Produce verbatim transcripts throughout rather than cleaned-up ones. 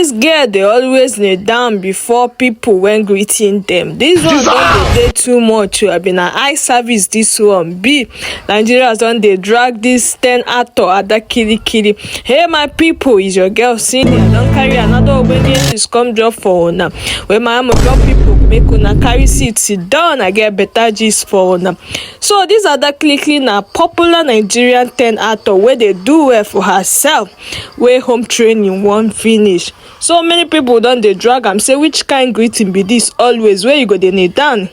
This girl dey always kneel down before people when greeting them. This one don dey dey too much o. Abi na eye service this one be? Nigerians don dey drag this ten actor Ada Kirikiri. Hey my people, is your girl Cindy. I don carry another ogbonge news come drop for una. Wey my amo drop people, make una carry seat sit down. I get better gist for una. So this Ada Kirikiri na popular Nigerian ten actor wey dey do well for herself, wey home training wan finish. So many people don dey drag am say which kind greeting be this always wey you go dey kneel down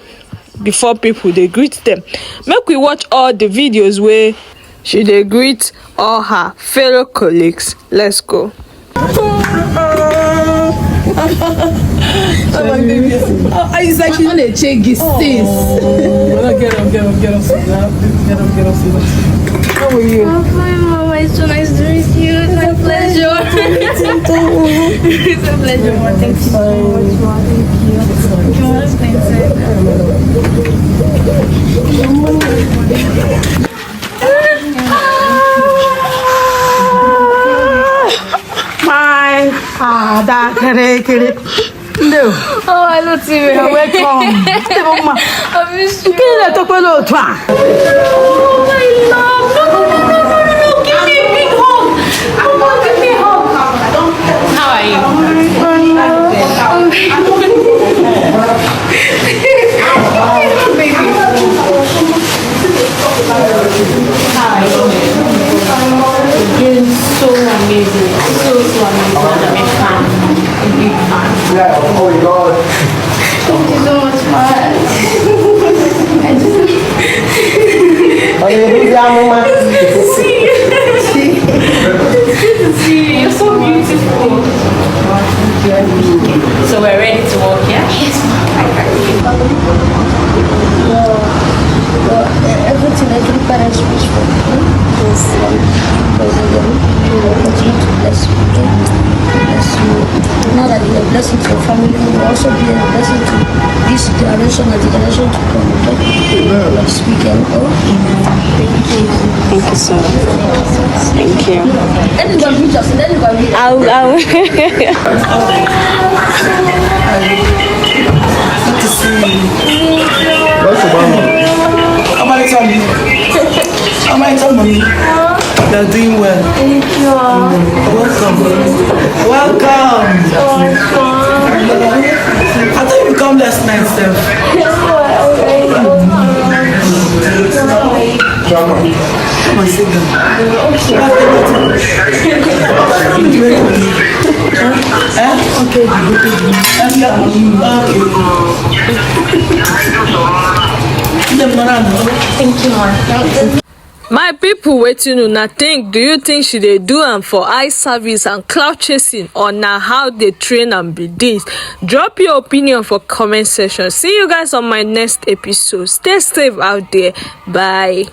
before people dey greet them. Make we watch all the videos wey she dey greet all her fellow colleagues. Let's go. Oh, my baby. Oh, it's like you want to check his face. Get up, get up, get up, sit down. Get up, get up, sit down. How are you? I'm fine, Mama. It's so nice to meet you. It's my pleasure. It's a pleasure, Ma. Thank you so much, Ma. Thank you. Thank you, Ma. Spend time. My father, kere, kere. No. Oh, I love you. You're welcome. Stay, Mama. I miss you. Kí lẹ tó pé lóòótọ́ à? Oh, my love. No, no, no, no, no, no, no. Give me a big hug. Come on, give me a hug. How are you? Baby. Hi. You're so amazing. So, so amazing. I'm a fan. A big fan. Yeah, oh my God. Thank you so much, man. I just Oye, who's that woman? See you. It's good to see you. You're so beautiful. So we're ready to walk, yeah? Yes, ma'am. Your, your, eh, everything, every parents wish for you. Yes, ma'am. Because of them, you will continue to bless you. Bless you. Know that you are a blessing to your family. You will also be a blessing to this generation and the generation to come. Okay? Amen. Let's speak and go. Thank you. Thank you so much. Thank you. Let me go meet us. Let me go meet us. I'll, I'll. Good to see you. What's the one? How many times? How many times, Mommy? You're doing well. Thank you. Welcome. Welcome. So much fun. I thought you come last night, sir. Yes, sir. I was very Come and sit down. Eh? Okay. Okay. Thank you, ma. My people, wetin una think? Do you think she dey do am for eye service and clout chasing, or na how they train am be this? Drop your opinion for comment section. See you guys on my next episode. Stay safe out there. Bye.